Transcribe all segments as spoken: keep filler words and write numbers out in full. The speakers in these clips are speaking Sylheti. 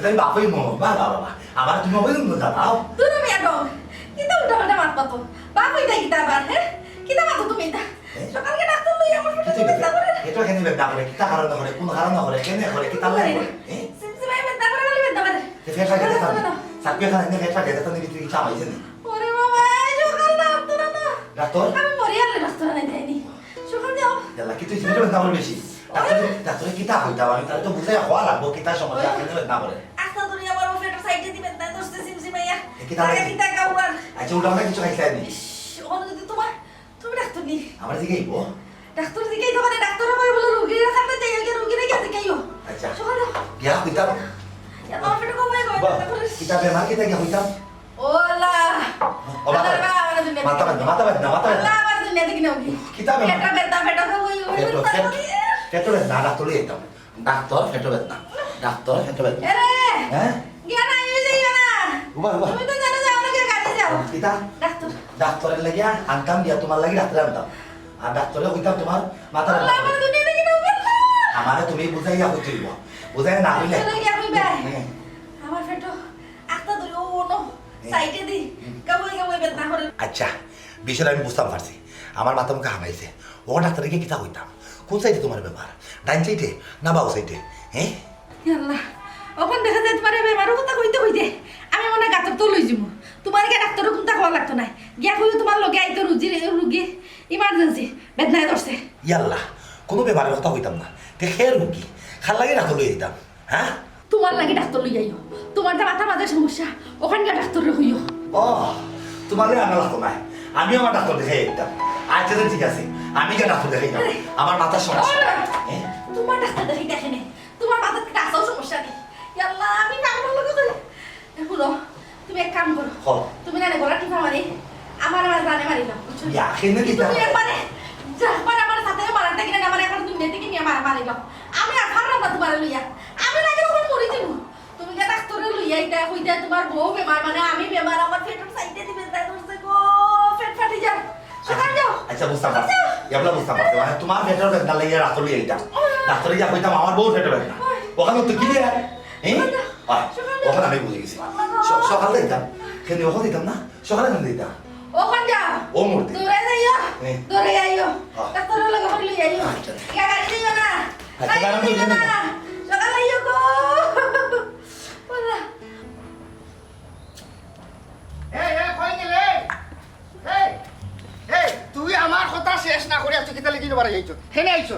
তুমি বাপ অইমু, বাবা, বাবা। আমার তুমি অইমু, বাবা। দূর মিয়া ডং। কিতা উল্টা পাল্টা মাত মাতো? বাপ অইতা কিতা আবার, হে? কিতা মাতো তুমি ইতা? হে? সকালকে ডাক্তার লই আমার পেটে কিতা বেদনা করে। পেটে কেনে বেদনা করে? কিতা কারণে করে? কোন কারণে করে? কেনে করে? কিতা লাগে করে? হে? সিমসিমাই বেদনা করে, খালি বেদনা করে। এ ফেট ফাটে যেতাম। সাকিয়া খান এনে ফেট ফাটে যেতাম, তুমি কিতা আমাইছে নি? ওরে বাবা, এই সকাল না, ডাক্তার না। ডাক্তার? আমি মরি আনলে ডাক্তার নাই দেয়নি। সকাল যাও। ইয়াল্লা, কিতা অইছে? পেটে বেদনা করে বেশি। ডাক্তারে, ডাক্তারে কিতা কইতা? আমি তারে তো বুঝাইয়া কওয়া লাগবো, কিতা সমস্যা, কেনে বেদনা করে। আস্তা ধরি আমার ও পেটর সাইডে দিবেন না, ধরছে সিমসিমাইয়া। এ, কিতা লাগে? কিতা খাওয়ার? আচ্ছা, উল্টা পাল্টা কিছু খাইছলায় নি? ইস, ওখানে যদি তোমার, তুমি ডাক্তার নি? আমার দিকে আইবো? ডাক্তার দিকে আইতো মানে ডাক্তারে কয় বলে রুগীর কাছে যাই, আগে রুগীরে গিয়া দেখাইও। আচ্ছা। সকাল যাও। গিয়া কইতাম। ইয়া, তোমার পেটে কমাই কমাই বাহ, ব্যথা করে। কিতা বেমার কিতা গিয়া কইতাম? ও আল্লাহ। ও মাথা, আল্লাহ, আল্লাহ, দুনিয়া মাথা দেখি। বেদনা, মাথা বেদনা, মাথা বেদনা। আল্লাহ, আমার দুনিয়া দেখি না, ওকে। কিতা বেমার? পেটটা বেদনা, পেটটা খাওয়াই, ওই কিতা বেমার? পেটটা বেদনা, ডাক্তার লই আইতাম। ডাক্তার, পেটর বেদনা। ডাক্তার, পেটর বেদনা। এরে! হ্যাঁ? গিয়া না, এই যে গিয়া না। উবা, উবা। তুমি তো জানো যে আমাকে গাড়ি যাও। কিতা? ডাক্তার। ডাক্তারের লাগিয়া আনতাম দিয়া তোমার লাগি ডাক্তার আনতাম। আর ডাক্তারে কইতাম তোমার মাথা ব্যথা আমার করে। দুনিয়া দেখি না, উবা। আমারে তুমি বুঝাইয়া কইতে অইবো। বুঝাইয়া না কইলে। ডাক্তারে গিয়া কইবে। হ্যাঁ। আমার পেটও আস্তা ধরে ও নো। হ্যাঁ। সাইডে দি। হুম। গাওয়াই গাওয়াই বেদনা করে। আচ্ছা, বিষয়টা আমি বুঝতাম পারছি। আমার মাথা মুখে হামাইছে। ও ডাক্তারে গিয়া কিতা কইতাম? কোন সাইডে তোমার বেমার? ডাইন সাইডে না বাউ সাইডে? হ্যাঁ? ইয়া আল্লাহ, অখন দেখা যায় তোমার এই বেমারর কথা কইতে কইতে আমি মনে হয় গাতর তো লই যাইমু। তোমার গিয়া ডাক্তারও কুন্তা কওয়া লাগতো নায়। গিয়া কইও তোমার লগে আইতো রুজি, রুগী, ইমার্জেন্সি, বেদনায় ধরছে। ইয়াল্লা, কুনু বেমারর কথা কইতাম না। তে কে রুগী? কার লাগি ডাক্তার লই আইতাম? হ্যাঁ? তোমার লাগি ডাক্তার লই আইও। তোমার যে মাথার মাঝে সমস্যা, অখান গিয়া ডাক্তাররে কইও। ও, তোমার লগে আনা লাগতো নায়। আমি আমার ডাক্তার দেখাই আইতাম। আচ্ছা, তো ঠিক আছে। আমি গিয়া ডাক্তার দেখাই আইতাম। আরে। আমার মাথার সমস্যা। আরে। হ্যাঁ? তোমার ডাক্তার দেখাইতা কেনে? তোমার মাথাত কিতা আছাও সমস্যা নি? ইয়াল্লা, আমি পাগলর লগে কই? এ, হুনো, তুমি এক কাম করো। হ। তুমি না গলা টিপা মারি, আমার, আমার জানে মারি দাও, বুঝছো? ইয়া, কেনে তুমি দিতা? একবারে, যা, একবারে আমার সাথে মারার থাকি না, আমার এখন তুমি মেয়ে থেকে নিয়ে মারা মারি দাও। আমি আর পারলাম না তোমার লইয়া। আমি না গেলে মরি যাইমু। তুমি গিয়া ডাক্তাররে লইয়া আইতা, কইতা তোমার বউ বেমার, মানে আমি বেমার, আমার পেটর সাইডে দিবেন, তাই ধরছে গো, পেট ফাটি যার। সকাল যাও। আচ্ছা, বুঝতাম পারছি। সকাল যাও। ইয়াবলা বুঝতাম পারছি। মানে, তোমার পেটর বেদনা লইয়া ডাক্তার লইয়া আইতাম। ডাক্তারে গিয়া কইতাম, "আমার বউর পেটর বেদনা।" ওই। ওখানে তো clear। হ্যাঁ? সকাল যাও। হয়। সকাল যাও। ওখানে আমি বুঝি গেছি। সকাল যাও। স-, সকালে দিতাম। কেন ওখানে দিতাম না? সকালে কেন দিতাম? ওখান যাও। ও মূর্তি। দৌড়ে যাইও। হ্যাঁ। দৌড়ে আইও। হ্যাঁ। ডাক্তারর লগে করে লইয়া আইও। আচ্ছা। ইয়া গাড়ি যাইও না। আচ্ছা, গাড়ি যাইও না। সকালে আইও গো। বলা। এই, এই, কই গেলে? এই, এই, তুই আমার কথা শেষ না করিয়া তুই কিতা লাগি বাড়ি যাইছ? কেনে আইছ?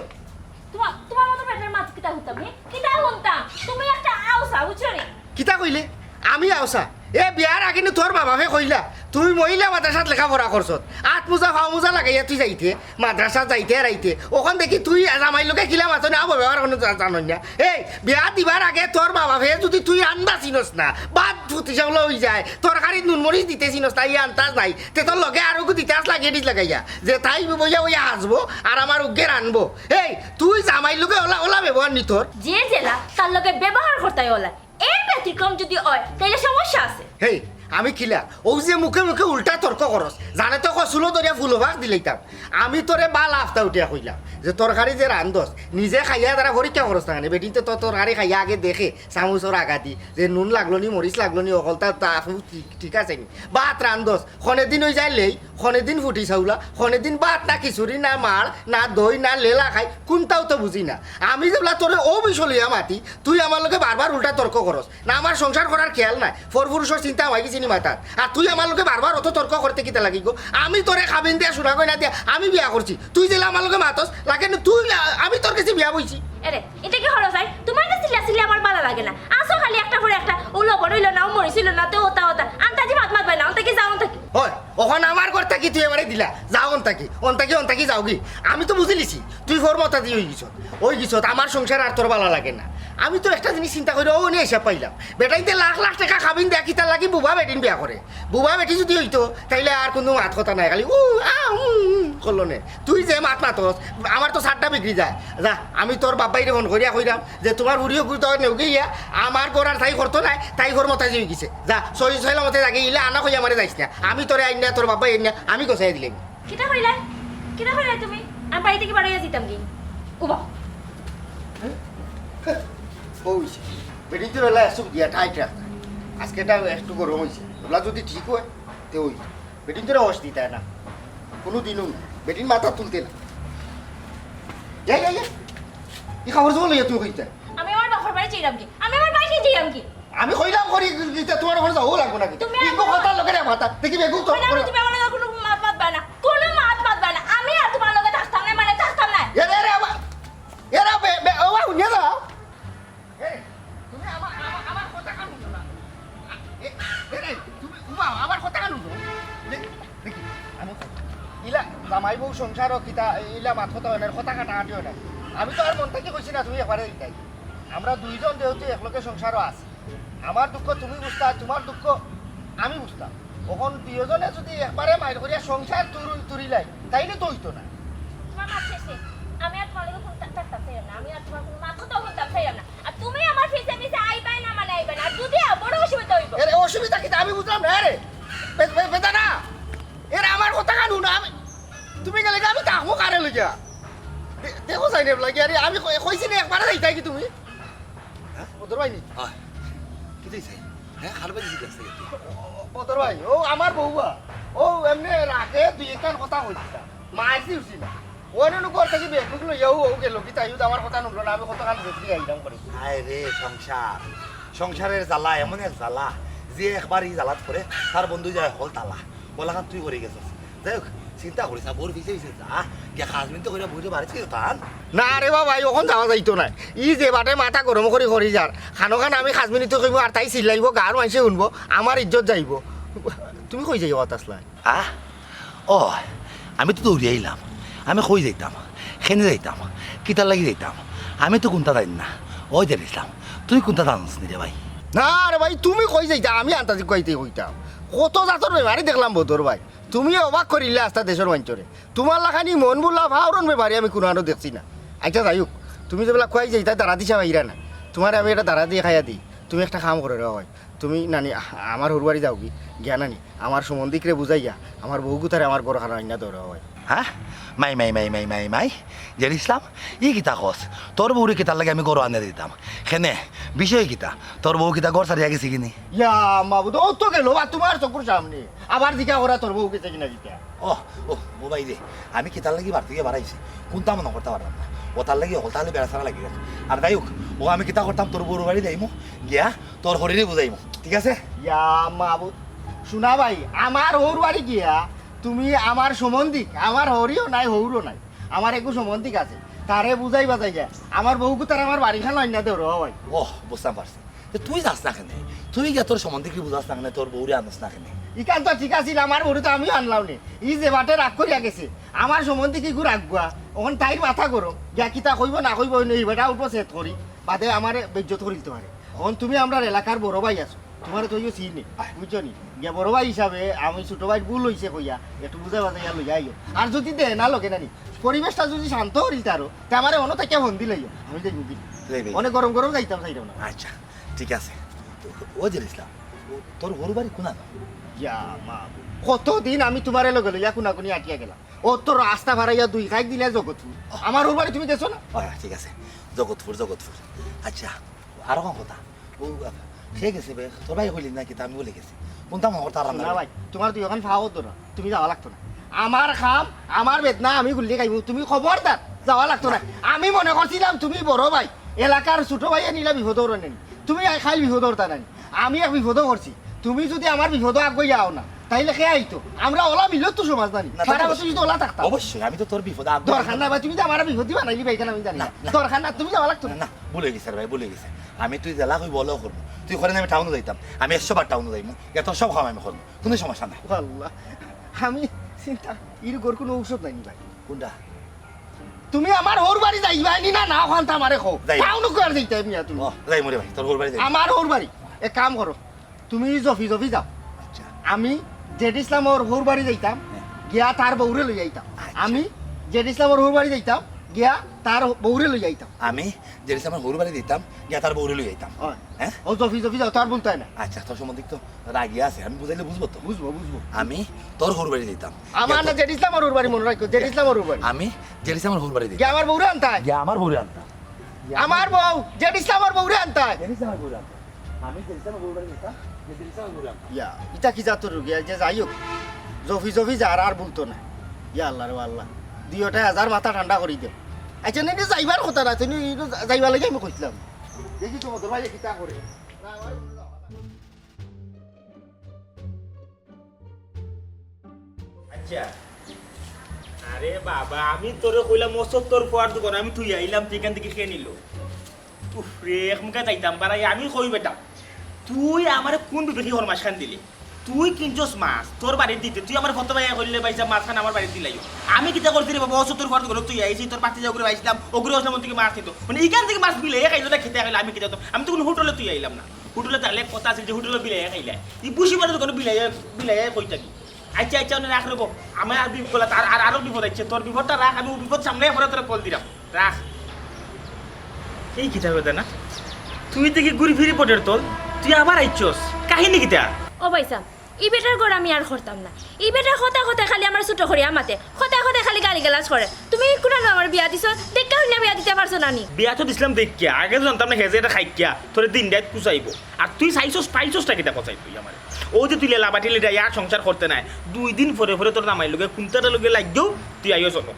তোমার, তোমার মতো পেটের মাছ কিতা হুনতাম, হে? কিতা হুনতাম? তুমি একটা আউসা, বুঝছো নি? কিতা কইলে? আমি আউসা? এ বিয়ার আগে নু তোর মা বাপে কইলা, তুই মহিলা মাদ্রাসাত লেখাপড়া করছত, আত মুজা, ফাও মুজা লাগাইয়া তুই যাইতে, মাদ্রাসাত যাইতে আর আইতে। অখন দেখি তুই জামাইর লগে কিলা মাতো না, ব্যবহার কুনু জা-, জানস না। এই, বিয়া দিবার আগে তোর মা বাপে যদি তুই রান্দা চিনস না, ভাত ফুটি চাউল অই যায়, তরকারিত নুন মরিচ দিতে চিনস না, ই আন্তাজ নাই, তে তোর লগে আরোগু দিতে আছলা গেডিজ লাগাইয়া, যে তাই বইয়া বইয়া হাসবো আর আমার উগে রানবো। এই, তুই জামাইর লগে ওলা, ওলা ব্যবহার নি তোর। যে যেলা, তার লগে ব্যবহার করতায় ওলা। এর ব্যতিক্রম যদি অয়, তাইলে সমস্যা আছে। হেই, আমি কিলা? অউ যে মুখে মুখে উল্টা তর্ক করস, জানে তো কসুলো ধরিয়া ফুলো ভাগ দিলাইতাম। আমি তোরে বালা আফতা উঠিয়া কইলাম যে তরকারি যে রান্ধস, নিজে খাইয়া তারা পরীক্ষা করস না কেনে? বেটিন্তে তো তরকারি খাইয়া আগে দেখে, চামুচর আগাদি, যে নুন লাগলো নি, মরিচ লাগলো নি, অকলতা তা ফু ঠিক, ঠিক আছে নি? ভাত রান্ধস, খনে দিন অই যায় লেই, খনে দিন ফুটি চাউলা, খনে দিন ভাত না খিচুড়ি, না মাড়, না দই, না লেলা খাই, কুনটাও তো বুঝি না। আমি যেবলা তোরে অউ বিষয় লইয়া মাতি, তুই আমার লগে বারবার উল্টা তর্ক করস। না, আমার সংসার করার খেয়াল নাই, পরপুরুষর চিন্তা অই গেছে নি মাথাত। আর তুই আমার লগে বারবার অত তর্ক করতে কিতা লাগি গো? আমি তোরে খাবিন দিয়া, সোনা গয়না দিয়া আমি বিয়া করছি, তুই যেলা আমার লগে মাতস, লাগে না তুই, আ-, আমি তোর গেছে বিয়া বইছি। এরে, ইতা কি হলো চাই? তোমার গেছে চিল্লা চিল্লি আমার বালা লাগে না। আসো খালি একটা পরে একটা, ও লবণ অইলো না, ও মরিচ অইলো না, তে ওতা ওতা। আন্তাজি মাত মাতবায় না, অন্তাকি যাও, অন্তাকি। হয়, অখন আমার ঘর থাকি তুই আমারে দিলা, যাও অন্তাকি, অন্তাকি, অন্তাকি যাওগি। আমি তো বুঝিলিছি, তুই ফর মতাদি অই গেছত, অই গেছত, আমার সংসার আর তোর বালা লাগে না। আমি তো একটা জিনিস চিন্তা করি, অউ নে হিসাব পাইলাম। বেটাইন্তে লাখ লাখ টেকা খাবিন দেয়া কিতার লাগি বুবা বেটিন বিয়া করে। বুবা বেটি যদি অইতো, তাইলে আর কুনু মাত কথা নাই, খালি উ, আ, উ, উ, করলো নে। তুই যে মাত মাতস, আমার তো সারটা বিগড়ি যায়। যা, আমি তোর বাপ ভাইরে ফোন করিয়া কইরাম যে তোমার বুড়ি অগুর তো নেওগে ইয়া, আমার ঘর আর তাই করতো নায়, তাই ঘর মতাজি অই গেছে। যা, সহি সহিলা মতে যাগে, ইলা আনা কইয়া আমারে যাইস না। আমি তোরে আইন না, তোর বাপ ভাই আইন না, আমি গোছাই দিলাম। কিতা কইলায়? কিতা কইলায় তুমি? আমি বাড়ি থাকি বারইয়া যাইতাম কি? উবা। হ্যাঁ? বউ অইছে। বেটিন্তর বেলা একটু গিয়া টাইট রাখতা। আজকে এটা একটু গরম অইছে, ওগুলা যদি ঠিক অয়, তে অইতো। বেটিন্তরে অস দিতায় না, কুনু দিনও না। বেটিন মাথা তুলতে না। যাই, যাই, যাই। ই কাপড় চোপড় লইয়া তুমি কইতা? আমি আমার বাপর বাড়ি যাইরাম কি? আমি আমার বাড়ি যাইরাম কি? আমি কইলাম করি দিতে, তুমার ওখানে যাওয়া লাগবো নাকি? তুমি ইগু আমার কথার লগে রে মাথা। দেখি বেগু তো কইলাম না, তুমি আমার লগে কুনু মাত মাতবা না, কুনু মাত মাতবা না। আমি আর তুমার লগে থাকতাম না, মানে থাকতাম না। এরে, এরে, আবার, এরে, বে, বে, ও, হুনিয়া যাও। এরে, তুমি আমার, আমার, আমার কথা কান হুনো না। এ, এরে, তুমি, উমা, আমার কথা কান হুনো। দে-, দেখি, আমি ইলা জামাই বউ সংসারও কিতা, ইলা মাত কথা অয় না, কথা কাটাকাটি অয় না। আমি তো আর মন থাকি কইছি না, তুমি একবারে ইতাই। আমরা দুইজন যেহেতু একলগে সংসারও আছি, আমার দুঃখ তুমি বুঝতা, তুমার দুঃখ আমি বুঝতাম। অখন দুইজনে যদি একবারে মাইর করিয়া সংসার তুরু-, তুরিলাই, তাইলে তো অইতো না। তুমার মাত শেষ শেষ। আমি আর তুমার লগে কুনু তা-, থাকতাম চাইরাম না। আমি আর তুমার কুনু মাত কথাও হুনতাম চাইরাম না। আর তুমি আমার পিছে পিছে আইবায় না মানে আইবায় না। আর যদি আও, বড় অসুবিধা অইবো। এরে অসুবিধা কিতা আমি বুঝলাম না রে। বে-, বে-, বেটা না। এরে আমার কথা কান হুনো, আমি, তুমি গেলে কি আমি থাকমু কারে লইয়া? দে-, দেখো যাই না লাগি, আরে আমি কই-, কইছি না একবারে যাইতায় কি তুমি? হ্যাঁ? বদর ভাই নি? অয়। কিতা অইছে? হ্যাঁ, কার বাড়ি দিকে আছে? ও, ও, বদর ভাই, ও আমার বউবা। ও এমনে রাগে দুই একখান কথা কইছিলা। মারছি উঠছি না। ও এনে নু ঘর থাকি বেগুক লইয়া ও, ও গেল কি তাই আমার কথা হুনলো না, আমি কতখান বেশি আইলাম করে। হায় রে সংসার, সংসারের জ্বালা এমন এক জ্বালা, যে একবার ই জ্বালাত পড়ে, তার বন্ধু যায় হকল তালা। বলাখান তুই করে গেছস। যাই হোক, চিন্তা করিস না, বউর পিছে পিছে যা, গিয়া কাজ মিনতে করিয়া বউরে বাড়ি থেকে টান। না রে বাবা, অখন যাওয়া যাইতো নায়। ই যে বাটে মাথা গরম করি করি যার, খানো খান আমি কাজ মিনতে কইমু আর তাই চিল্লাইবো, গাঁওর মানষে হুনবো, আমার ইজ্জত যাইবো। তুমি কই যাইও কথা আসলায়? আহ? ও, আমি তো দৌড়িয়া আইলাম। আমি কই যাইতাম? কেনে যাইতাম? কিতার লাগি যাইতাম? আমি তো কুন্তা জানি না। ওই যে ইসলাম, তুই কুন্তা জানস নি রে ভাই? না রে ভাই, তুমি কই যাইতা? আমি আন্তাজি কইতে কইতাম। কত জাতর বেমারি দেখলাম বদর ভাই। তুমি অবাক করিলে আস্তা দেশর মানষরে। তুমার লাখানি মন বুলা ফাউরন বেমারি আমি কুনানো দেখছি না। আচ্ছা যাই হোক, তুমি যেবলা কই যাইতা দারা দিশা পাইরা না। তুমারে আমি একটা দারা দিয়া খাইয়া দেই। তুমি একটা কাম করো রে ভাই। তুমি নানি আ-, আমার হউর বাড়ি যাওগি, গিয়া নানি আমার সম্বন্ধিকরে বুঝাইয়া আমার বউ গুতারে আমার ঘরখানো আইনা দেও রে ভাই। হ্যাঁ? মাই, মাই, মাই, মাই, মাই, মাই। জের ইসলাম, ই কিতা কস? তোর বউরে কিতার লাগি আমি ঘরো আনিয়া দিতাম? কেনে? বিষয় কিতা? তোর বউ কিতা ঘর ছাড়িয়া গেছে কিনি? ইয়া মাবুদ, ও তো গেল বা তুমার চকুর সামনে। আবার জিকা করা তোর বউ গেছে কিনা কিতা? ও, ও, ও ভাই রে, আমি কিতার লাগি বাড়ি থাকি বারাইছি? কুন্তা মনো করতা পারলাম না। ও তার লাগি হকলতা বেড়া ছাড়া লাগি গেছে। আর যাই হোক, ও আমি কিতা করতাম, তোর বউর বাড়ি যাইমু, গিয়া তোর হউরিরে বুঝাইমু, ঠিক আছে? ইয়া মাবুদ, শুনা ভাই, আমার হউর বাড়ি গিয়া তুমি আমার সম্বন্ধিক, আমার হউরিও নাই, হউরও নাই, আমার একগু সম্বন্ধিক আছে, তারে বুঝাই বাজাইয়া আমার বউ গুতারে আমার বাড়িখানো আইনা দেও রে ভাই। ওহ, বুঝতাম পারছি। তে তুই যাস না কেনে? তুই গিয়া তোর সম্বন্ধিকরে বুঝাস না কেনে, তোর বউরে আনস না কেনে? ইখান তো ঠিক আছিল, আমার বউরে তো আমিও আনলাম নে। ই যে বাটে রাগ করিয়া গেছে, আমার সম্বন্ধিক ইগু রাগুয়া, অখন তাইর মাথা গরম, গিয়া কিতা কইবো না কইবো, অইন ই বেটা উঠবো সেট করি, বাদে আমারে বেইজ্জত করি দিতে পারে। অখন তুমি আমরার এলাকার বড় ভাই আছো, তুমারে তো ইও চিনি, আয়। বুঝছো নি? গিয়া বড় ভাই হিসাবে আমি ছোট ভাইর ভুল অইছে কইয়া একটু বুঝাই বাজাইয়া লইয়া আইও। আর যদি দেয় না লগে নানি, পরিবেশটা যদি শান্ত করিল তারও, তে আমারে অনো থাকিয়া ফোন দিলাইও, আমি যাইমু কি? যাইবে। অনেক গরম গরম যাইতাম চাইরাম না। আচ্ছা, ঠিক আছে। ও জের ইসলাম, ও তোর হউর বাড়ি কুনানো? ইয়া মা, কতদিন আমি তুমারে লগে লইয়া কুনাকুনি আটিয়া গেলাম। ও তো রাস্তা ফারাইয়া দুই খাইক দিলে জগৎপুর। আমার হউর বাড়ি তুমি গেছো না? ও, ঠিক আছে, জগৎপুর, জগৎপুর। আচ্ছা, আরো কোন কথা? ও, সে গেছে বে, তোর ভাই কইলি না কিতা, আমি ভুলি গেছি। কুন্তা মনো করতা পারলাম না না রে। ভাই, তুমার দুইওখান ফাও ধরো, তুমি যাওয়া লাগতো না। আমার কাম, আমার বেদনা, আমি গুল্লি খাইমু, তুমি খবরদার যাওয়া লাগতো না। আমি মনে করছিলাম তুমি বড় ভাই, এলাকার ছোট ভাই আনিলা বিপদ ওর নেই, তুমি আই খাইল বিপদ ওর তা নাই। আমি এক বিপদও করছি, তুমি যদি আমার বিপদও আগুয়াই আও না, তাইলে কে আইতো? আমরা ওলা মিলত তো সমাজ নানি, না, তো সারা বছর অবশ্যই। যদি ওলা থাকতাম। অবশ্যই, আমি তো তোর বিপদে আগুয়াই দরকার নাই ভাই, তুমি যে আমার বিপদ দিবা নাইলি ভাই, এখানে আমি জানি না, না। না। দরকার না, তুমি যাওয়া লাগতো না। না, না, ভুল অই গেছে রে ভাই, ভুল অই গেছে। আমি তুই যেলা কইবো ওলাও করমু। তুই কইলে আমি টাউনো যাইতাম, আমি একশো বার টাউনো যাইমু, এত সব কাম আমি করমু, কুনু সমস্যা নাই। আল্লাহ, আমি চিন্তা, ইর ঘর কুনু ঔষধ নাইনি ভাই। কুনটা? তুমি আমার হউর বাড়ি যাইবায় নি না, না অখানতা আমারে কও। যাইমু। টাউনো কই আর যাইতায় মিয়া তুমি? ও, যাইমু রে ভাই, তোর হউর বাড়ি যাইমু। আমার হউর বাড়ি। এক কাম করো, তুমি জফি জফি যাও। আচ্ছা। আমি জেড ইসলামর হউর বাড়ি যাইতাম, হ্যাঁ। গিয়া তার বউরে লই আইতাম। আচ্ছা। আমি জেড ইসলামর হউর বাড়ি যাইতাম, গিয়া তার বউরে লই আইতাম। আমি জেড ইসলামর হউর বাড়ি যাইতাম, গিয়া তার বউরে লই আইতাম। অয়। হ্যাঁ? ও জফি জফি যাও, তার বলতে হয় না। আচ্ছা, তোর সম্বন্ধিক তো রাগি আছে, আমি বুঝাইলে বুঝবো তো? বুঝবো, বুঝবো। আমি তোর হউর বাড়ি যাইতাম। আমার গিয়া না তো জেড ইসলামর হউর বাড়ি মনো রাখো, জেড ইসলামর হউর বাড়ি। আমি জেড ইসলামর হউর বাড়ি যাইতাম। গিয়া আমার বউরে আনতায়। গিয়া আমার বউরে আনতাম। আমার বউ, জেড ইসলামর বউরে আনতায়। জেড ইসলামর বউরে আনতায়। আমি জেড ইসলামর বউরে আনতাম, জেড ইসলামর বউরে আনতাম। ইয়া, ইটা কি জাতর রুগী? আর যে যাই হোক, জফি জফি যার আর বলতো না। ইয়া আল্লাহ রে আল্লাহ, দুইওটায় হাজার মাথা ঠান্ডা করি দেও। আচ্ছা, না, এটা যাইবার কথা না, তুমি এটা যা-, যাইবার লাগি আমি কইছিলাম। দেখি তো মদর ভাই কিতা করে। আচ্ছা। আরে বাবা, আমি তোরে কইলাম, "ও সত্তর পোয়ার দোকান, আমি থুই আইলাম, তুই এখান থেকে খেয়ে নিল।" উফ রে, এক মুখে যাইতাম পারাই, আমি কই বেটা, তুই আমারে কোন বিবেকে হরমাস খান দিলি? তুই কিনছস মাছ, তোর বাড়িত দিতে, তুই আমার ফটো ভাইয়া কইলে, "ভাই সাহেব, মাছ খান আমার বাড়িত দিলাইও।" আমি কিতা করছি রে বাবা, ও সত্তর পোয়ার দোকান, তুই আইছি, তোর পাতি যাও করে আইছিলাম, ওগুলো আসলাম থেকে মাছ নিত। মানে, এখান থেকে মাছ বিলে খাইলো না, খেতে খাইলো, আমি কিতা করতাম? আমি তো কোনো হোটেলে তুই আইলাম না। হোটেলে তাহলে কথা আছে যে হোটেলে বিলাই খাইলে। ই বুঝি পারে তো কোনো বিলাই, বিলাই কই থাকি। আচ্ছা, আচ্ছা, ওনে রাখ রে বউ। আমার আর বিপদ, আর, আর, আরো বিপদ আছে। তোর বিপদটা রাখ, আমি ও বিপদ সামনে পরে তোরা কল দিলাম। রাখ। এই কিতা কথা না? তুই দেখি ঘুরি ফিরি পটের তল, তুই আবার আইছস। কাহিনী কিতা? ও ভাইসাব, ই বেটার ঘর আমি আর করতাম না। ই বেটার কথা কথা খালি আমার ছোট করিয়া মাতে, কথা কথা খালি গালিগালাজ করে। তুমি কুনানো আমার বিয়া দিছো, দেখা হইনা বিয়া দিতে পারছো না নি? বিয়া তো দিছিলাম দেখিয়া, আগে তো জানতাম না হেজে এটা খাইকিয়া তোরে দিন রাত কুচাইবো। আর তুই চাইছস, পাইছসটা কিতা কচাই তুই আমারে? ও যে তুই লেলা বাটি লিটা ইয়া সংসার করতে নাই, দুই দিন পরে পরে তোর জামাইর লগে কুন্তাটা লগে লাগিও তুই আইও চলো।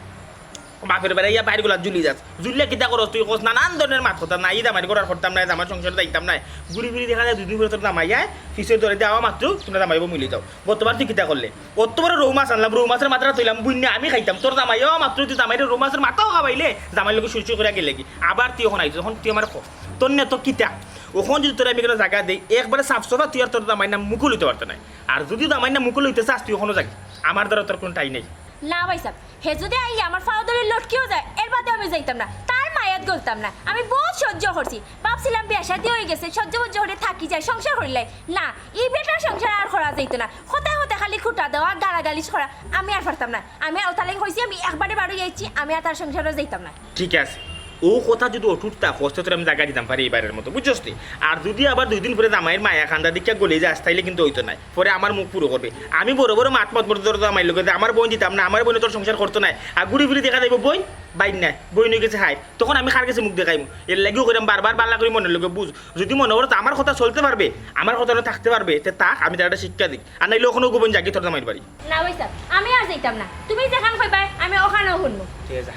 বাপের বাড়ি ইয়া বাইর গুলা জুলি যাস, জুলিয়া কিতা করস তুই কস? নানান ধরনের মাত কথা নাই, জামাইর ঘর আর করতাম নাই, জামাইর সংসারে যাইতাম নাই। ঘুরি ফিরি দেখা যায় দুই দিন পরে তোর জামাই আয়, পিছে ধরে দেওয়া মাত্র তোমরা জামাই বউ মিলি যাও। গতবার তুই কিতা করলে? অত বড় রৌ মাছ আনলাম, রৌ মাছের মাথাটা তুইলাম, বুঝ না আমি খাইতাম। তোর জামাইও মাত্র তুই জামাইরে রৌ মাছের মাথাও খাবাইলে, জামাইর লগে সুরসুর করে গেলে কি? আবার তুই এখন আইছস, এখন তুই আমার ক-, তোর নে তো কিতা? ওখান যদি তোর আমি কোনো জায়গা দেই, একবারে সাফ সাফা তুই আর তোর জামাইর নাম মুকুল হইতে পারতে নাই। আর যদি জামাইর নাম মুকুল হইতে চাস, তুই ওখানে যাবি, আমার দ্বারা তোর কোনো ঠাই নেই। না ভাইসাব, হে যদি আইয়া আমার ফাও ধরে লটকিও যায়, এর বাদে আমি যাইতাম না, তার মায়াত গলতাম না। আমি বহুত সহ্য করছি, ভাবছিলাম বিয়া শাদি হয়ে গেছে, সহ্য বহ্য করে থাকি যায়, সংসার করিলাই। না, ই বেটার সংসার আর করা যাইতো না। হতে হতে খালি খুঁটা দেওয়া, গালাগালিজ করা, আমি আর পারতাম না। আমি আর ওতালাই কইছি, আমি একবারে বারো আইছি, আমি আর তার সংসারও যাইতাম না। ঠিক আছে, ও কথা যদি অটুট থাকস, তে তোরে আমি জাগা দিতাম পারি এবারের মতো, বুঝছস নি? আর যদি আবার দুই দিন পরে জামাইর মায়া কান্দা দেখিয়া গলি যাস, তাইলে কিন্তু হইতো নায়। পরে আমার মুখ পুরো করবে। আমি বড় বড় মাত মত মতো তোর জামাইর লগে যে আমার বইন দিতাম না, আমার বইনে তোর সংসার করতো নায়। আর ঘুরি ফিরি দেখা যাইবো বইন বাইর নাই, বইন হয়ে গেছে হায়। তখন আমি কার গেছে মুখ দেখাইমু? এর লাগিও কইরাম বারবার বালা করি মনের লগে বুঝ। যদি মনে করো তো আমার কথা চলতে পারবে, আমার কথা থাকতে পারবে, তে থাক, আমি তার একটা শিক্ষা দিই। আর নাইলে ওখানে গোপন জাগি তোর জামাইর বাড়ি। না ভাইসাব, আমি আর যাইতাম না। তুমি যেখান কইবায়, আমি ওখানেও শুনবো। ঠিক আছে, যা।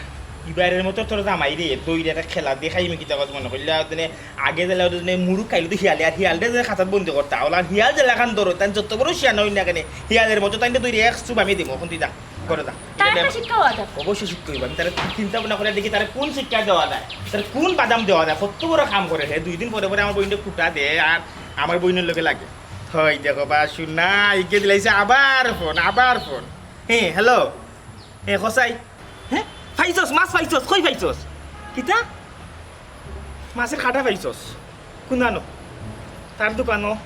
ইবারের মতো তোর জামাইরে, দইরে একটা খেলা দেখাই আমি কিতা কথা মনে করলে, আর দিনে আগে দিলে ওদের দিনে মুরুখ খাইলো তো হিয়ালে, আর হিয়ালরে যে খাঁচাত বন্দি করতা, ওলা হিয়াল যে লাখান ধরো, তাই যত বড় শিয়ানা হই না কেন, হিয়ালের মতো তাই দইরে এক চুপ আমি দিমু, এখন তুই যা, করে যা। তার একটা শিক্ষা হওয়া দরকার। অবশ্যই শিক্ষা হইব। আমি তারে চিন্তা ভাবনা করে দেখি তারে কোন শিক্ষা দেওয়া যায়, তারে কোন বাদাম দেওয়া যায়, কত বড় কাম করে হে, দুই দিন পরে পরে আমার বইনটা খুঁটা দে, আর আমার বইনের লগে লাগে। হয় দেখো বা শুন না, ইকে দিলাইছে আবার ফোন, আবার ফোন। হ্যাঁ, হ্যালো। হ্যাঁ, কসাই। হ্যাঁ, পাইছস, মাছ পাইছস, কই পাইছস? কিতা? মাছের কাটা পাইছস? কুনানো? তার দোকানো?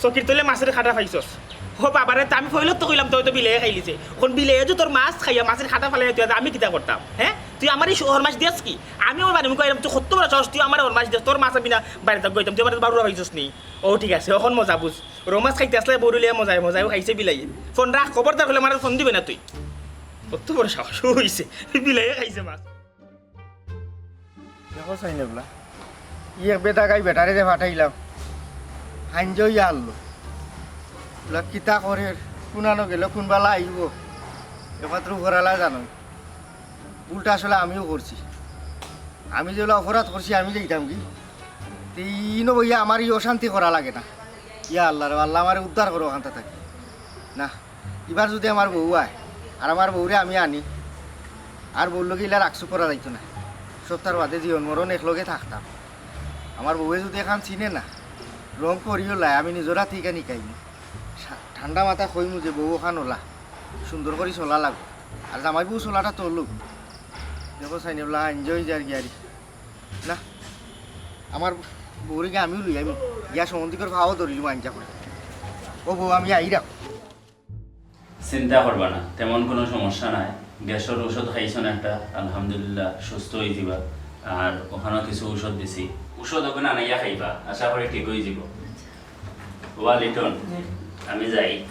চকির তলে মাছের কাটা পাইছস? ও বাবারে, তা আমি ফইলত তো কইলাম, তুই তো বিলে খাইলিছে। এখন বিলে যে তোর মাছ খাইয়া মাছের কাটা ফালাই তুই, আমি কিতা করতাম? হ্যাঁ, তুই আমার এই শহর মাছ দিয়াস কি? আমি আমার বাড়ি মুখে আইলাম, তুই কত বড় সাহস, তুই আমার ওর মাছ দিয়াস, তোর মাছ আমি না বাইরে থাকবো, তুই আমার বারোটা পাইছস নি? ও ঠিক আছে, এখন মজা বুঝ। রৌ মাছ খাইতে আসলে বড় লিয়া মজায় মজায়ও খাইছে বিলাই। ফোন রাখ, খবরদার হলে আমার ফোন দিবে না তুই। কত বড় সাহস হইছে, বিলাই খাইছে মাছ। দেখো সাইনে বলা, ই এক বেটা গাই বেটারে যে ফাটাইলাম, হাইঞ্জা ইয়া আনলো। বলা কিতা করে, কুনানো গেল, কোন বালা আইব, একমাত্র উপরালা জানো। ভুলটা আসলে আমিও করছি। আমি যেগুলো অপরাধ করছি, আমি যাইতাম কি? তে ইনো বইয়া আমার ই অশান্তি করা লাগে না। ইয়া আল্লাহ রে আল্লাহ, আমারে উদ্ধার করো ওখানটা থাকি। না, এবার যদি আমার বউ আয়, আর আমার বউরে আমি আনি, আর বউর লগে ইলা রাখছু করা যাইতো না। সপ্তাহ বাদে জীবন মরণ একলগে থাকতাম। আমার বউয়ে যদি এখান চিনে না, রং করিও লাই, আমি নিজের হাতে এখান শিখাইমু। সা-, ঠান্ডা মাথা কইমু যে বউ ওখান ওলা, সুন্দর করি চলা লাগবো। আর জামাই বউ চলাটা তো লোক। দেখো সাইনে বলা, এনজয় যার গিয়ারি। না, আমার বউরে গিয়া আমিও লই আইমু। গিয়া সম্বন্ধিকর ভাবও ধরিলিমু আইঞ্জা করে। ও বউ, আমি আইরাম। চিন্তা করবা না, তেমন কোনো সমস্যা নাই। গ্যাসর ঔষধ খাইছন একটা, আলহামদুলিল্লাহ সুস্থ হয়ে যাবা। আর ওখানেও কিছু ঔষধ দিছি, ঔষধ ওখানে আনাইয়া খাইবা, আশা করি ঠিক হয়ে যাব। ওয়া লিটন, জি। আমি যাই।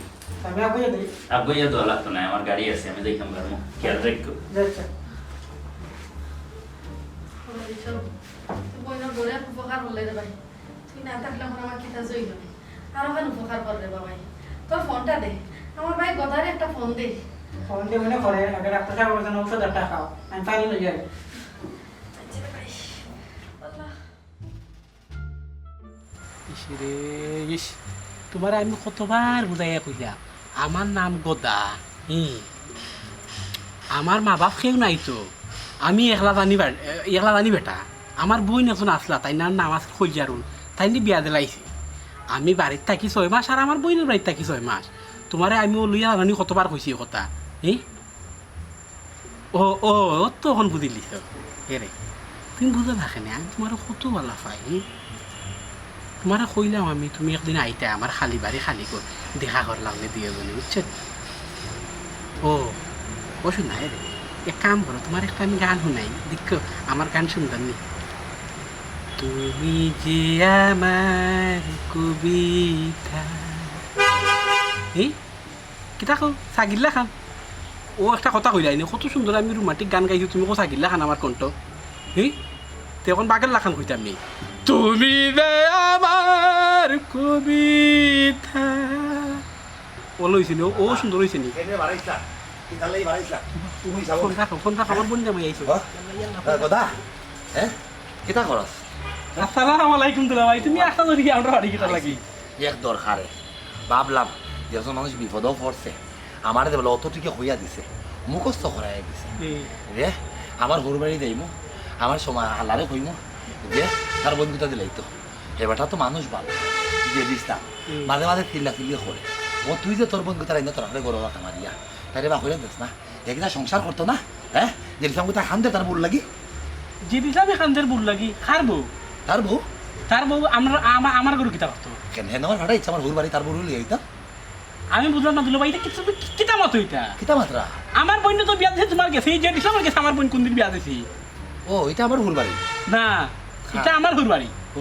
আমি আগুইয়া দেই। আগুইয়া দেওয়া লাগতো না, আমার গাড়ি আছে, আমি যাইতাম পারবো। খেয়াল রাখো। জি, আচ্ছা। ওয়া লিটন। তোরে এক উপকার করলে রে ভাই, তুই না থাকলে অখন আমার কিতা যে অইলো নে। আরোখান উপকার কর রে বাবাই, তোর ফোনটা দে, আমার ভাই গদারে একটা ফোন দে। ফোন দে মনে করে, আগে ডাক্তার সাহেব বলছেন ঔষধ একটা খাও, আমি পানি লই যাই। আচ্ছা রে ভাই, আল্লাহ। ইস রে, ইস, তুমারে আমি কতবার বুঝাইয়া কইলাম, আমার নাম গদা। হুম। আমার মা বাপ কেউ নাই তো, আমি একলা জানি বে-, একলা জানি বেটা। আমার বইন একজন আছলা, তাইর নাম আছিল কইলজারুন, তাইনরে বিয়া দিলাইছি। আমি বাড়িত থাকি ছয় মাস আর আমার বইনর বাড়িত থাকি ছয় মাস। তুমারে আমি অউ লইয়া জানি কতবার কইছি ই কথা। হুম? ও, ও, ও তো অখন বুঝিলিছো। এরে, তুমি বুঝো না কেনে? আমি তুমারে কত ভালা পাই, হুম? তুমারে কইলাম আমি, তুমি একদিন আইতায়, আমার খালি বাড়ি খালি ঘর, দেখা করলাম নে দুইওজনে, বুঝছো? ও, ও শুনা, এরে, এক কাম করো, তুমারে একটা আমি গান হুনাই, দেখো, আমার গান সুন্দর নি? তুমি যে আমার কবিতা। এই, কিতা কও? ছাগিল্লা খান। ও একটা কথা কইলায় নে, কত সুন্দর আমি রোমান্টিক গান গাইছি, তুমি কও ছাগিল্লা খান আমার কণ্ঠ। হি? তে অখন বাঘর লাখান কইতাম নি। তুমি যে আমার কবিতা। ও লইছে নি, ও সুন্দর অইছে নি। কেনে বাড়াইছা? কিতার লাগি বাড়াইছা? তুমি যাও। ফোন রাখো, ফোন রাখো, আমার বইন জামাই আইছে। হ্যাঁ? হ্যাঁ, কথা? হ্যাঁ? কিতা করস? আসসালামু আলাইকুম দুলাভাই, তুমি আস্তা ধরি কি আমরা বাড়ি কিতার লাগি? এক দরকারে ভাবলাম, যে একজন মানুষ বিপদো পড়ছে, আমারে যে বলে অত টিকে কইয়া দিছে, মুখস্থ করাইয়া দিছে। হুম। রে, আমার হউর বাড়ি যাইমু, আমার সময় আল্লারে কইমু, যে তার বন্ধুটা দিলাই তো। হে বেটা তো মানুষ ভালা, যে দিস না। হুম। মাঝে মাঝে চিল্লা চিল্লি করে। ও তুই যে তোর বন্ধুটা রাইন্দা তোর হাতে গরু রাখা মারিয়া, তারে বা কইয়া দিস না। এগুলা সংসার করতো না, হ্যাঁ? যে ইসলাম কোথায় খান্দে তার বউর লাগি? যে ইসলামে খান্দের বউর লাগি? কার বউ? তার বউ? তার বউ আমরা, আমা-, আমার গরু কিতা করতো? কেন? হে আমার ফাটা ইচ্ছা আমার হউর বাড়ি তার বউ লইয়া আইতা। আমি বুঝলাম না দুলাভাই, ইটা কিতা, কি-, কিতা মাতো ইটা? কিতা মাতরা? আমার বইন তো বিয়া দিছে তুমার গেছে, এই যে ইসলামের গেছে আমার বইন কোনদিন বিয়া দিছে? ও, ইটা আমার হউর বাড়ি? না, হ্যাঁ। ইটা আমার হউর বাড়ি। ও,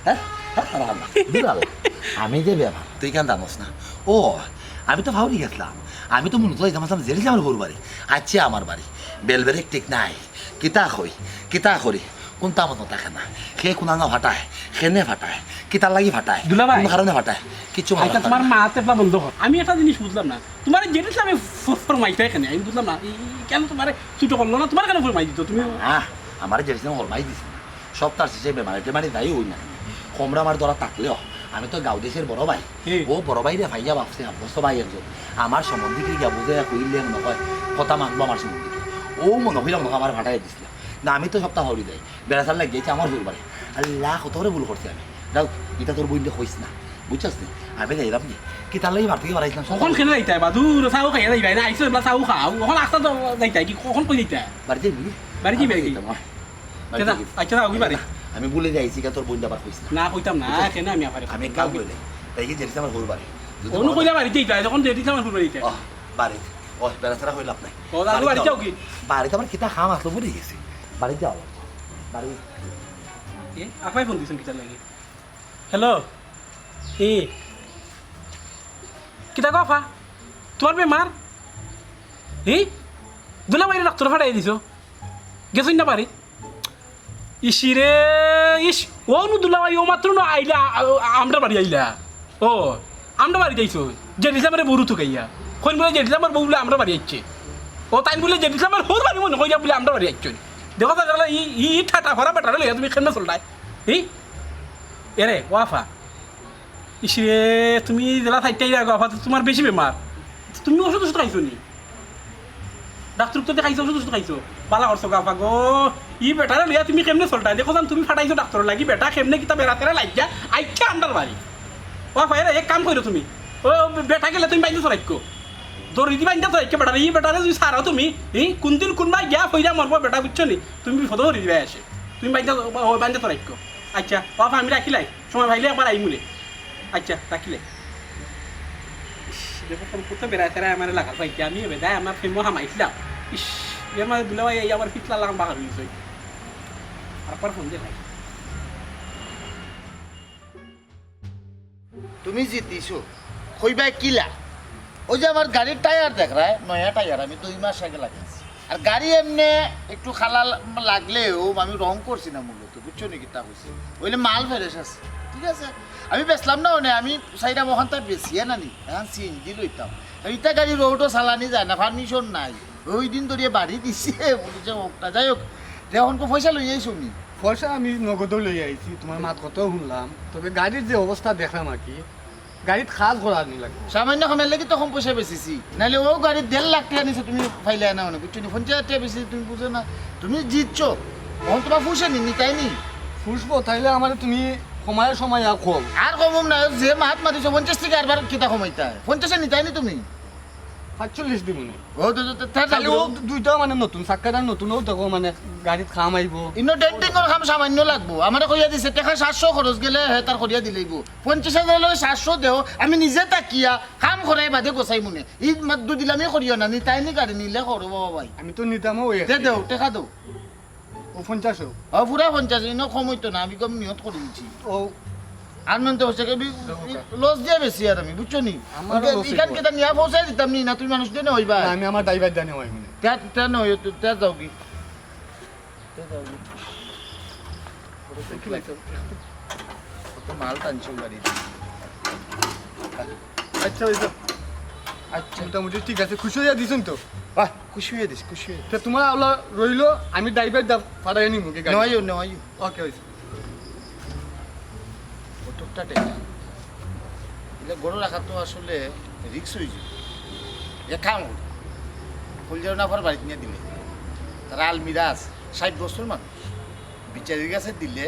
হ্যাঁ? হ্যাঁ, হারাম। দুলাভাই, আমি যে ব্যাপার, তুই কেন জানোস না? ও, আমি তো ফাউরি গেছলাম। আমি তো মনে তো ইটা মাতলাম, জেরিস আমার হউর বাড়ি। আচ্ছা, আমার বাড়ি। বেলবেরিক ঠিক নাই। কিতা কই? কিতা করি? কোনটা মতো থাকে না। কে কোনাঙ্গা ফাটায়, কেনে ফাটায়, কিতার লাগি ফাটায়, দুলাভাই। কোন কারণে ফাটায়, কিচ্ছু মাথা আচ্ছা, খায় তুমার না। মা তেপলা বন্ধ কর। আমি একটা জিনিস বুঝলাম না। তুমারে যে ইসলামে ফ-, ফরমাইছে কেনে? আমি বুঝলাম না। ই, ই, কেন তুমারে ছুটো করলো না? তুমারে কেন ফরমাই দিত? তুমি আহ, আমারে যে ইসলামে ফরমাই দিছে না। সব তার শেষে বেমারে টেমারে যাই হই না। কমরা আমার ধরা থাকলেও আমি তো গাঁও দেশের বড় ভাই। হুম। ও বড় ভাইরে ভাইয়া ভাবছে, অভ্যস্ত ভাই একজন। আমার সম্বন্ধে কি গিয়া বুঝে কইলে মনে হয় কথা মানবো আমার সম্বন্ধে। ও মনে হইলাম মনে হয় আমার ফাটাই দিছিল। না, আমি তো সপ্তাহ হরি যাই। বেড়াচার লাগিয়েছে আমার হরি বাড়ি। আল্লাহ, কত বড় ভুল করছি আমি। যাও, ইটা তোর বইনরে কইস না। বুঝছস নি? আমি যাইলাম নি? কিতার লাগি বার থাকি বাড়াইছিলাম? অখন কেনে যাইতায় বা? দূর, চাও খাইয়া যাইবায় না? আইছো এবলা চাও খাও। অখন আস্তা তো যাইতায় কি? অখন কই যাইতায়? বাড়িত যাইবি? বাড়িত যাইবায় আমি কি? যাইতাম, আয়। বাড়িত কেডা? যাইবি? আচ্ছা, যাও, কি বাড়ি? আমি ভুলে যাইছি, ইটা তোর বইনরে আবার কইস না। না, কইতাম না। বুঝছস? কেনে আমি আবার আমি এক কাম করি নাই। তাই কি জেরিস আমার হউর বাড়ি। যদি অনু মনে কইলা বাড়িত যাইতায়, যখন জেরিস আমার হউর বাড়ি যাইতায়। ওহ, বাড়িত। ওহ, বেড়াচেরা কইলাম নাই। ও, দাদু, বাড়িত বাড়িত যাও। যাও কি? বাড়িত আমার কিতা কাম আছে, বুঝে গেছি। বাড়িত যাও। বাড়িত। এ, আপায় ফোন দিছইন কিতার লাগি? হ্যালো। এ, কিতা গো আফা? তুমার বেমার? ই? দুলাভাইরে ডাক্তর ফাটাই দিছো? গেছইন না বাড়ি? ইসিরে, ইস, ও নু দুলাভাই, ও মাত্র নু আইলা, আ-, আ-, আমরার বাড়ি আইলা। ও, আমরার বাড়ি আইছো। জেরিস ইসলামরে বউরে তুকাইয়া। কইন বুলে জেরিস ইসলামর বউ বুলে আমরার বাড়ি আইছে। ও, তাইন বুলে জেরিস ইসলামর হউর বাড়ি মনে কইরা বুলে আমরার বাড়ি আইছো। দেখো তো, ই, ই, ই ঠাটা ভরা বেটারে লইয়া তুমি কেমনে চলতায়? ই? এরে, ও আফা। ইসিরে, তুমি যেলা থাইতায় গো আফা, তুমার বেশি বেমার। তুমি ওষুধ ওষুধ খাইছো নি? ডাক্তর তো দেখাইছো, ওষুধ ওষুধ খাইছো। বালা করছো গো আফা গো। ই বেটারে লইয়া তুমি কেমনে চলতায়? দেখো জান, তুমি ফাটাইছো ডাক্তরর লাগি, বেটা কেমনে কিতা বেড়াতেরা লাগিয়া আইছে আমরার বাড়ি। ও আফা, এরে, এক কাম করো তুমি। ও বেটা গেলে তুমি বাইন্দা চড়াইকো। দড়ি দি বাইন্দা চড়াইকো বেটারে। ই বেটারে যদি ছাড়ো তুমি, ই কোনদিন কোনবায় গিয়া ফইরা মরবো বেটা, বুঝছো নি? তুমি বিপদো পড়ি দিবায় আসে। তুমি বাইন্দা, ও বাইন্দা চড়াইকো। আচ্ছা, ও আফা, আমি রাখিলাই। সময় পাইলে একবার আইমুনে। আচ্ছা, রাখিলে। ইস, দেখো, কোন করতে বেড়ায় তেরা আমার এলাকার ভাই, কি আমি এবে দেয় আমার ফেমো হামাইছিলাম। ইস, এর মাঝে দুলাভাই এই আমার পিছলা লাগাম বাগার হইছে। আর একবার ফোন দে ভাই। তুমি জিতিছো, কইবায় কিলা? ওই যে আমার গাড়ির টায়ার দেখরায়, নয়া টায়ার আমি দুই মাস আগে লাগাইছি। আর গাড়ি এমনে একটু খালা লাগলেও আমি রং করছি না মূলত। বুঝছো নি কিতা কইছি? অইলে মাল ফ্রেশ আছে, ঠিক আছে? আমি বেচলাম না অনে, আমি চাইরাম অখানতা বেচিয়া না নি, এখন সিএনজি লইতাম। আর ইতা গাড়ি রোডও চালানি যায় না, পারমিশন নাই। অউ দিন ধরিয়া বাড়ি দিছে পুলিশে মুখটা। যাই হোক, তে অখন কো পয়সা লইয়া আইছো নি? পয়সা আমি নগদও লইয়া আইছি, তুমার মাত কথাও হুনলাম, তবে গাড়ির যে অবস্থা দেখলাম আর কি, গাড়িত কাজ করানি লাগবো। সামান্য কামের লাগি তো কম পয়সা বেচিছি, নাইলে অউ গাড়িত দেড় লাখ টেকা নিছে, তুমি পাইলায় না অনে, বুঝছো নি? পঞ্চাশ হাজার টেকা বেচিছি, তুমি বুঝো না, তুমি জিতছো। অখন তুমার ফুষে নি, নিতায় নি? ফুষবো, তাইলে আমারে তুমি কমায় সমায় আর কম। আর কমাম না, যে মাত মাতিছো পঞ্চাশ থাকি আরবার কিতা কমাইতায়? পঞ্চাশে নিতায় নি তুমি? পাঁচচল্লিশ দিমু নে। ও তো, তো, তো, তো, খালি অউ দুইটা মানে নতুন, চাক্কাটা নতুন, অউ দেখো মানে গাড়িত কাম আইবো। ইনো ডেন্টিংর কাম সামান্য লাগবো। আমারে কইয়া দিছে, টেকা সাতশো খরচ গেলে হে তার করিয়া দিলাইবো। পঞ্চাশ হাজার লই সাতশো দেও, আমি নিজে থাকিয়া কাম করাই বাদে গোছাইমু নে। ই মাত দুদিলামি করিও না, নিতায় নি গাড়ি নিলে করো বাবা ভাই। আমি তো নিতামও ওই দে, দেও, টেকা দেও। ও পঞ্চাশ হোক। ও, পুরা পঞ্চাশ, ইনো কম অইতো না, আমি কম নিয়ত করি দিছি। ও। আর নন তো হচ্ছে কি, লস দিয়া বেশি আর আমি, বুঝছো নি? আমারও ওকে, loss ইখান অইবো। কিতা নিয়া পৌঁছাই দিতাম নি, না তুমি মানুষ দিয়ে নেওয়াইবা? না, আমি আমার ড্রাইভার দিয়ে নেওয়াই মনে। তে, তে নয়, তে, তে যাও কি? তে যাও কি? কত মাল টানছো গাড়ি। আচ্ছা, অইছে। আচ্ছা। মোটামুটি ঠিক আছে, খুশি অইয়া দিছইন তো? বাহ, খুশি অইয়া দিস, খুশি অইয়া দিস। তে তুমার আওলা রইলো, আমি ড্রাইভার দা ফাটাই নিমু কি গাড়ি? নেওয়াইও, নেওয়াইও। ওকে, অইছে। কতটা টেকা? ইলা গরু রাখা তো আসলে রিস্ক অইযিবো। এক কাম করি, ফুলঝাড় না পর বাড়িত নিয়া দিলে, তারা আলমিরা আছে, ষাইট বছর মানুষ, বিচারির কাছে দিলে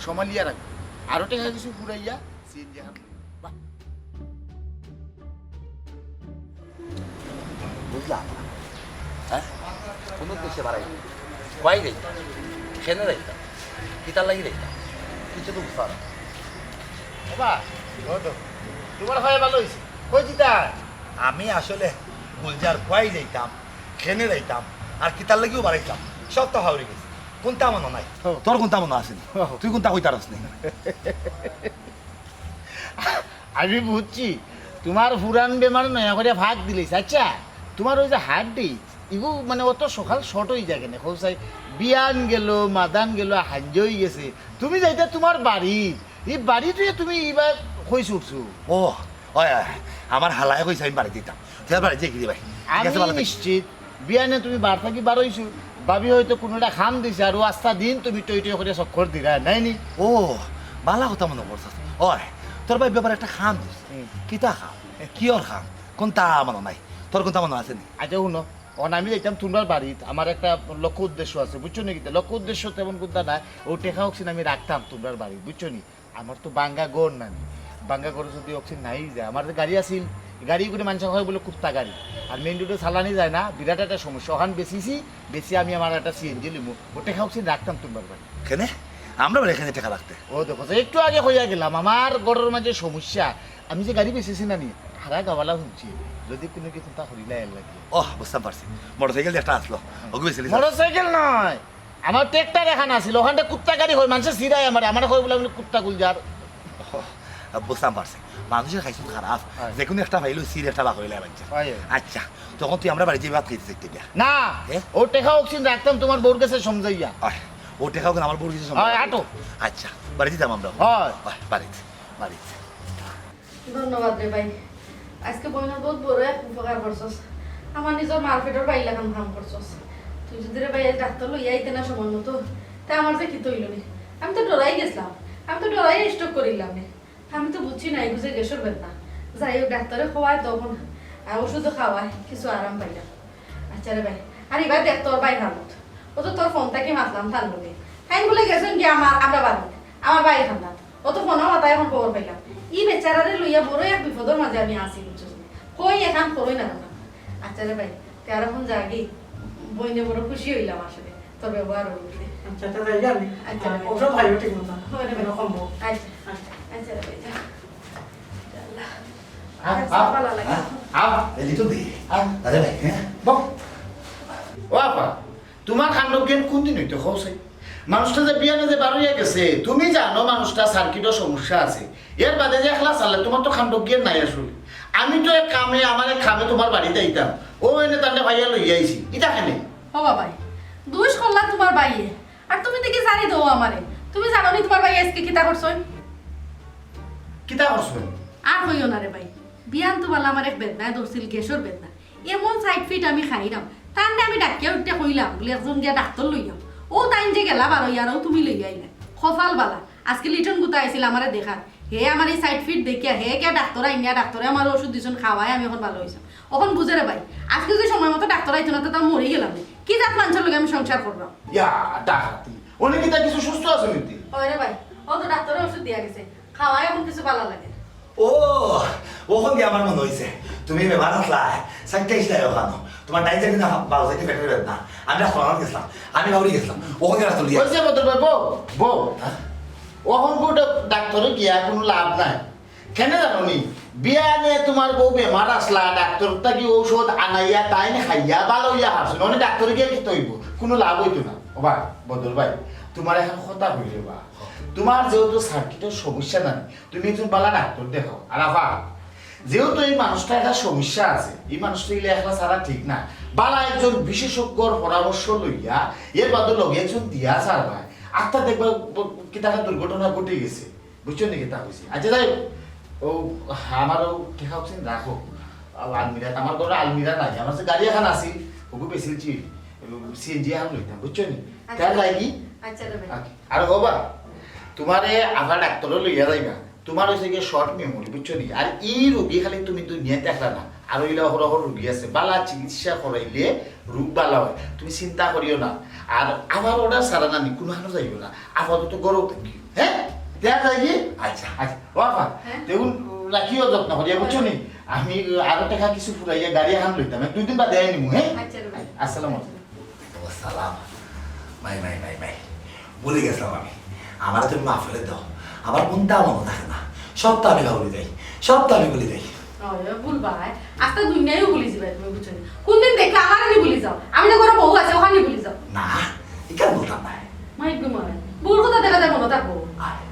সমালিয়া রাখবো। আরো টেকা কিছু ঘুরাইয়া সিএনজি হান। বাহ। বুঝলাম না। হ্যাঁ? কোন উদ্দেশ্যে বাড়াই? কই যাইতাম? কেনে যাইতাম? কিতার লাগি যাইতাম? কিছু তো বুঝতাম না। বাবা, ও তো, তুমার ভাই ভালো অইছে। কই দিতা? আমি আসলে গুলজার কই যাইতাম, কেনে যাইতাম, আর কিতার লাগিও বাড়াইতাম, সব তো হাওরি গেছে। কোনটা মনো নাই? ও। তোর কোনটা মনো আছে নি? ও। তুই কোনটা কইতারস নি? আমি বুঝছি, তুমার পুরান বেমার নয়া করিয়া ফাঁক দিলিস। আচ্ছা, তুমার ওই যে হার্ট ডিস্ক, ইগু মানে অত সকাল শর্ট অই যায় কেনে? কও চাই, বিয়ান গেল, মাদান গেল, হাঞ্জ অই গেছে, তুমি যাইতা তুমার বাড়ি, ই বাড়ি তুই তুমি ইবার কই ছুটছো? ও, অয়, অয়, আমার হালায় কইছে আমি বাড়ি দিতাম। তুই আর বাড়ি যাই কি রে ভাই? ঠিক আছে, আমি ভালো থাকিস। নিশ্চিত বিয়ানে তুমি বার থাকি বার অইছো, ভাবি হয়তো কুনুটা খাম দিছে, আর ও আস্তা দিন তুমি টই টই করিয়া চক্কর দিরা, নায় নি? ও, বালা কথা মনো করছস। অয়, তোর ভাই ব্যাপারে একটা খাম দিস। হুম। কিতা খাম? কিওর খাম? কোনটা মনো নাই? তোর কোনটা মনো আছে নি? আচ্ছা, হুনো, অখন আমি যাইতাম তুমরার বাড়িত, আমার একটা লক্ষ্য উদ্দেশ্য আছে, বুঝছো নি কিতা? লক্ষ্য উদ্দেশ্য তেমন কোনটা নাই, ও টেকা অকছিন আমি রাখতাম তুমরার বাড়িত, বুঝছো নি? আমার তো বাঙ্গা ঘর নানি, বাঙ্গা ঘর যদি অকছিন নাই যায়, আমার যে গাড়ি আছিল, গাড়ি করে মানুষ কয় বলে কুত্তা গাড়ি, আর মেইন রোডে চালানি যায় না, বিরাট একটা সমস্যা। অখান বেচিছি, বেচি আমি আমার একটা সিএনজি লিমু, ও টেকা অকছিন রাখতাম তুমরার বাড়ি। কেনে? আমরার বাড়ি কেনে টেকা রাখতে? ও দেখো, যে একটু আগে কইয়া গেলাম, আমার ঘরর মাঝে সমস্যা, আমি যে গাড়ি বেচিছি না নি, হারা গাওয়ালা হুনছি, যদি কুনু কিছু তা করিলা এর লাগি। ওহ, বুঝতাম পারছি, মোটরসাইকেল যে একটা আসলো, ওগু বেচিলি? মোটরসাইকেল নয়, আমার ট্রাক্টর এখান আছিল, অখানটা কুত্তা গাড়ি কয়, মানষে চিরায় আমারে, আমারে কয় বলে আমি কুত্তা গুলজার। ওহ, বুঝতাম পারছি, মানুষর খাইছুন খারাপ, হয়। যে কুনু একটা পাইলেউ চির একটা বাক অইলে বাচ্চা। হয়। আচ্ছা, তখন তুই আমরার বাড়ি যাইয়া ভাত খাইতে চাইতে গিয়া? না, এ? ও টেকা অকছিন রাখতাম তুমার বউর গেছে সমজাইয়া। আহ, ও টেকা অকছিন আমার বউর গেছে সমজাইয়া? হয়, আটো। আচ্ছা, বাড়ি দিতাম আমরা। হয়। আহ, বাড়ি, বাড়ি। ধন্যবাদ রে ভাই, আজকে বইনর বউত বড় এক উপকার করছস। আমার নিজর মার পেটর ভাইর লাখান কাম করছস। তুই যদি রে ভাই আজ ডাক্তার লইয়া আইতে না সময় মতো, তে আমার যে কিতা অইলো নে? আমি তো ডরাই গেছলাম, আমি তো ডরাই স্ট্রোক করিলাম নে। আমি তো বুঝছি না, এগু যে গ্যাসর বেদনা। যাই হোক, ডাক্তারে কওয়ায় তখন, আর ওষুধও খাওয়ায়, কিছু আরাম পাইলাম। আচ্ছা রে ভাই, আর ইবার দেখ তোর ভাইর হালত। ও তো তোর ফোন থাকি মাতলাম তার লগে। তাইন বলে গেছইন গিয়া আমার, আমরার বাড়িত, আমার ভাইর কান্দাত। ও তো ফোনও মাতায় অখন খবর পাইলাম। ই বেচারারে লইয়া বড় এক বিপদর মাঝে আমি আছি, বুঝছস নি? কই এখান করই না তখন। আচ্ছা রে ভাই, তে আর অখন যাগি, বইনে বড় খুশি অইলাম আসলে। তোর ব্যবহার অইছে। আচ্ছা, তা যাই আমি। আচ্ছা, আর ভাই। ওসব ভাইও ঠিক মতো। ওরে ভাই। এরকম বউ। আচ্ছা। আচ্ছা। আচ্ছা, ভাই, যা। যা আল্লাহ। আ, আ, ভালো লাগে। আ, আ, এদিকে তো দেখি। আ, আরে ভাই, হ্যাঁ? বাহ। ও আপা, তুমার কাণ্ড জ্ঞান কোন দিন অইতো, কও চাই? মানুষটা যে বিয়ানে যে বারইয়া গেছে, তুমি জানো মানুষটা সার্কিটর সমস্যা আছে। এর বাদে যে একলা চালে, তুমার তো কাণ্ড জ্ঞান নাই আসলে। আমি তো এক কামে, আমার এক কামে তুমার বাড়িত আইতাম। ও এনে তানরে ভাইয়া লইয়া আইছি। ইটা কেনে? ও বাবাই, দুষ করলা তুমার ভাইয়ে। আর তুমি দেখি জানি দেও আমারে। তুমি জানো নি তুমার ভাই আইজকে কিতা করছইন? কিতা করছইন? আর কইও না রে ভাই, বিয়ান তো বালা আমার এক বেদনায় ধরছিল, গ্যাসর বেদনা। এমন সাইড ফিট আমি খাইরাম, তানরে আমি ডাকিয়া উঠিয়া কইলাম বুলে একজন গিয়া ডাক্তর লইয়া। ও তাইন যে গেলা বারইয়া, আর ও তুমি লইয়া আইলা। কপাল বালা, আইজকে লিটন গুতা আইছিল আমারে দেখাত। হে আমার ই সাইড ফিট দেখিয়া হে গিয়া ডাক্তর আইনিয়া, ডাক্তরে আমার ওষুধ দিছইন, খাওয়ায় আমি অখন বালা অইছি। অখন বুঝে রে ভাই, আইজকে যদি সময় মতো ডাক্তর আইতো না, তে তার মরি গেলাম নে। কি জাত মানষর লগে আমি সংসার কররাম? ইয়া, ডাকাতি। উনি কিতা কিছু সুস্থ আছইন নি? অয় রে ভাই, ও তো ডাক্তরে ওষুধ দিয়া গেছে, খাওয়ায় অখন কিছু বালা লাগে। ও, অখন দিয়া আমার মনো অইছে, তুমি বেমার আছলায়, সাইডটা ইসলায় অখানো। তুমার ডাইজেস্ট না, বাউজাইতে পেটের বেদনা। আমি রাস্তা বানাত গেছিলাম, আমি বাউরি গেছিলাম, অখন গিয়া রাস্তা লিয়া। অইছে বদর ভাই, বউ, বউ। হ্যাঁ? অখন কো ডাক্তরে গিয়া কুনু লাভ নাই। কেনে জানো নি? বিয়ানে তুমার বউ বেমার আছলা, ডাক্তর থাকি ঔষধ আনাইয়া তাইন খাইয়া বালা অইয়া হারছইন। অনে ডাক্তরে গিয়া কিতা অইবো? কুনু লাভ অইতো না। ও ভাই, বদর ভাই, তুমার অখন কথা কইলে বা, তুমার যেহেতু সার্কিটর সমস্যা নাই, তুমি একজন বালা ডাক্তর দেখাও। আর আফা, যেহেতু এই মানুষটা একটা সমস্যা আছে, এই মানুষটা ইলে একলা ছাড়া ঠিক না, বালা একজন বিশেষজ্ঞর পরামর্শ লইয়া এর বাদে লগে একজন দিয়া ছাড়বায়। আত্মা দেখবা ব-, কিতা একটা দুর্ঘটনা ঘটে গেছে, বুঝছো নি কিতা কইছি? আচ্ছা যাই হোক, ও আমারও টেকা অক্সিজেন রাখো। আলমিরা, আমার ঘরো আলমিরা নাই, আমার কাছে গাড়ি এখান আছিল, ওগু বেশি সিএনজি এখন লইতাম, বুঝছো নি? আচ্ছা। তার লাগি আচ্ছা রে ভাই। আর হবা, তুমারে আবার ডাক্তরও লইয়া যাইবা। তুমার অইছে গিয়া শর্ট মেমোরি, বুঝছো নি? আর ই রোগী খালি তুমি দুনিয়াত দেখলা না, আর অইলা অহরহ রোগী আছে, বালা চিকিৎসা করাইলে রোগ বালা অয়, তুমি চিন্তা করিও না। আর আমার অর্ডার ছাড়া না নি কুনুখানো যাইও না, আপাতত ঘরো থাকিও, হ্যাঁ? দেয়া যায় কি? আচ্ছা। আচ্ছা, ও আপা, হ্যাঁ? দেখুন, রাখিও যত্ন করিয়া, বুঝছো নি? আমি আরো টেকা কিছু ফুরাইয়া গাড়ি এখান লইতাম, এক দুই দিন বাদে আই নিমু, হ্যাঁ? আচ্ছা রে ভাই। আসসালামু আলাইকুম। ও সালাম। মাই, মাই, মাই, মাই। ভুলি গেছিলাম আমি। আমারে তুমি মাফ করি দেও। আমার কুন্তা মনো থাকে না। সবতা আমি ভুলি যাই। সবতা আমি ভুলি যাই। অয়, ভুলবায়। আস্তা দুনিয়াও ভুলি যাইবায় তুমি, বুঝছো নি? কুনদিন দেখলে আমারে নি ভুলি যাও। আমি না ঘরো বউ আছে, অখান নি ভুলি যাও। না, ইখান ভুলতাম নায়। মাই গো মাই। ভুল কথা দেখা যায় মনো থাকবো। আয়,